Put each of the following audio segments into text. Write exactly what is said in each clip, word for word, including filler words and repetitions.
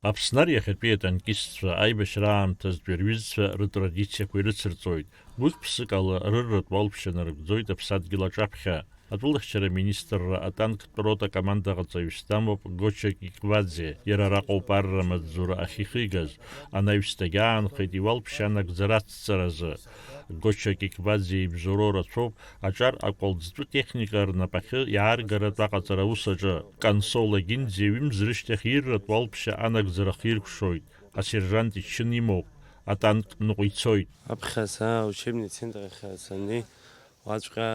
Аԥсны ари иахьатәи атанкистцәа аибашьра аамҭазтәи рҩызцәа рытрадициақәа ирыцырҵоит, гәык-ԥсык ала рырратә уалԥшьа нарыгӡоит аԥсадгьыл аҿаԥхьа. Атәылахьчара аминистрра атанктә рота акомандаҟаҵаҩыс дамоуп Гоча Кикваӡе, иара араҟоуп арра амаҵзура ахьихигаз, анаҩс дагьаанхеит иуалԥшьа анагӡара ацҵаразы. Гоча Кикваӡе ибзоуроу рацәоуп аҿар акәалӡтәы техника рнапахьы иааргаратә аҟаҵара аус аҿы. Кансоу Лагинӡе ҩымз рышьҭахь ирратә уалԥшьа анагӡара хиркәшоит, асержант ичын имоуп, атанк ныҟәицоит. Аԥхьа сара аучебный центр ахь саннеи, уаҵәҟьа,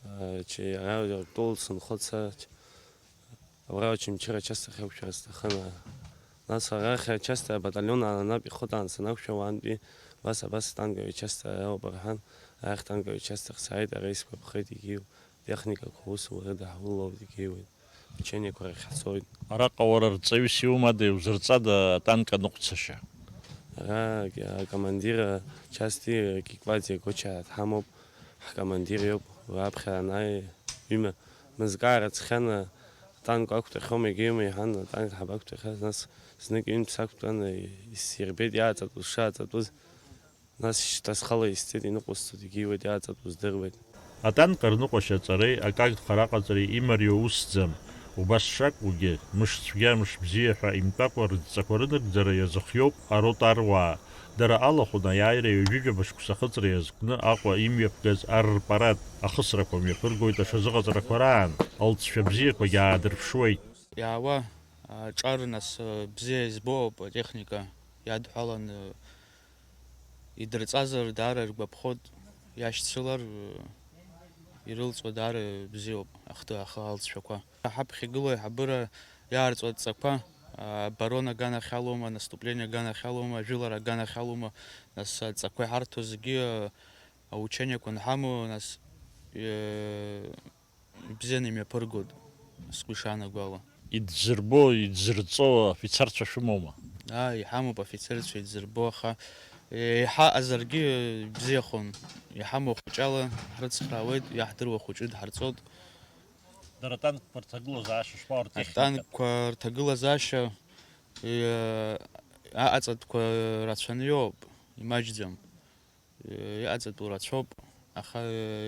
а, чи-, ара атәыла сынхоит сара, ч-, абра Очамчыра ачасҭа ахь ақәшәара сҭахын, а, нас арахь ачасҭа абаталион аанап ихыҭаан санақәшәа, уантәи абас, абас атанковый ачасҭа ауп рҳәан, арахь атанковый ачасҭахь сааит, ара исгәаԥхеит, егьиуп, техникақәа усура даҳулоуп, егьиуеит. Учениақәа рахь ҳцоит. Араҟа уара рҵаҩыс иумада, иузырҵада атанк аныҟәцашьа? Ара акомандир ачасти Кикваӡе Гоча дҳамоуп, ҳкомандир иоуп, уи аԥхьа анааи, ҩыма мызкы аарыцхьан, атанк ақәтәахьоума, егьиума иҳәан, атанк ҳабақәтәахьаз, нас знык ҩынтә сақәтәан, исирбеит иааҵатәыз шааҵатәыз. Нас шьҭа схала исҵеит, иныҟәысҵоит, егьиуеит, иааҵатәу здыруеит. Атанк арныҟәашьа аҵареи акагдхара аҟаҵареи имариоу усӡам. Убас шакәугьы, мышцәгьа, мышбзиа ҳәа имтәакәа рыдҵақәа рынагӡара иазыхиоуп арота аруаа. Дара алахәын аиааира ҩажәижәаба шықәса ахыҵра иазкны Аҟәа имҩаԥгаз ар рпарад, ахысрақәа мҩаԥыргоит аҽазыҟаҵарақәа раан, алҵшәа бзиақәагьы аадырԥшуеит. Иаауа аҿар, нас, бзиа избо ауп, атехника иадҳәалан, идырҵазар даара иргәаԥхоит, иашьцылар, ирылҵуа даара бзиоуп ахҭы ахы алҵшәақәа. Ҳаԥхьа игылоу аиҳабыра иаарҵуа адҵақәа, оборона аганахь алоума, наступление аганахь алоума, ажәылара аганахь алоума, нас адҵақәа иҳарҭо зегьы, аучениақәа анҳамоу, нас, ибзианы имҩаԥыргоит, сгәы ишаанагоу ала. Идзырбо, идзырҵо афицарцәа шәымоума? Аа, иҳамоуп афицарцәа идзырбо, аха еиҳа азаргьы ибзиахон. Иҳамоу ахәыҷала ҳрыцхраауеит, иаҳдыруа хәыҷы дҳарҵоит. Дара атанкқәа рҭагылазаашьа шԥаҟоу, ртехника? Атанкқәа рҭагылазаашьа, э, аҟаҵатәқәа рацәаны иоуп, имаҷӡам. Иҟаҵатәу рацәоуп, аха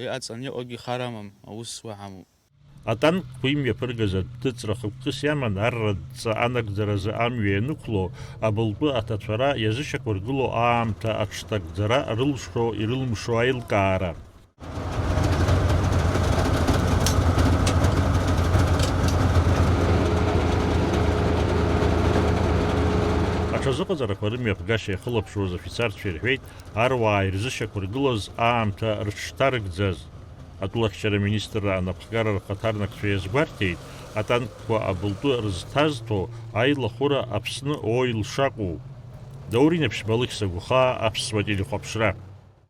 иҟаҵаны иҟоугьы хар амам, аус уа ҳамоуп. Атанкқәа имҩаԥыргаз адәыҵра хықәкыс иаман арратә ҵа анагӡаразы амҩа ианықәло, абылтәы аҭацәара иазышьақәыргыло аамҭа аҽҭагӡара рылшо-ирылмшо аилкаара. Аҽазыҟаҵарақәа рымҩаԥгашьа иахылаԥшуаз афицарцәа ирҳәеит, аруаа ирзышьақәыргылаз аамҭа рыҽшҭарыгӡаз. Атәылахьчара аминистрра анапхгара рхаҭарнакцәа иазгәарҭеит, атанкқәа абылтәы рызҭазҭо аилахәыра Аԥсны оил шакәу. Даур Инаԥшьба, Алықьса Гәхаа, Аԥсуа телехәаԥшра.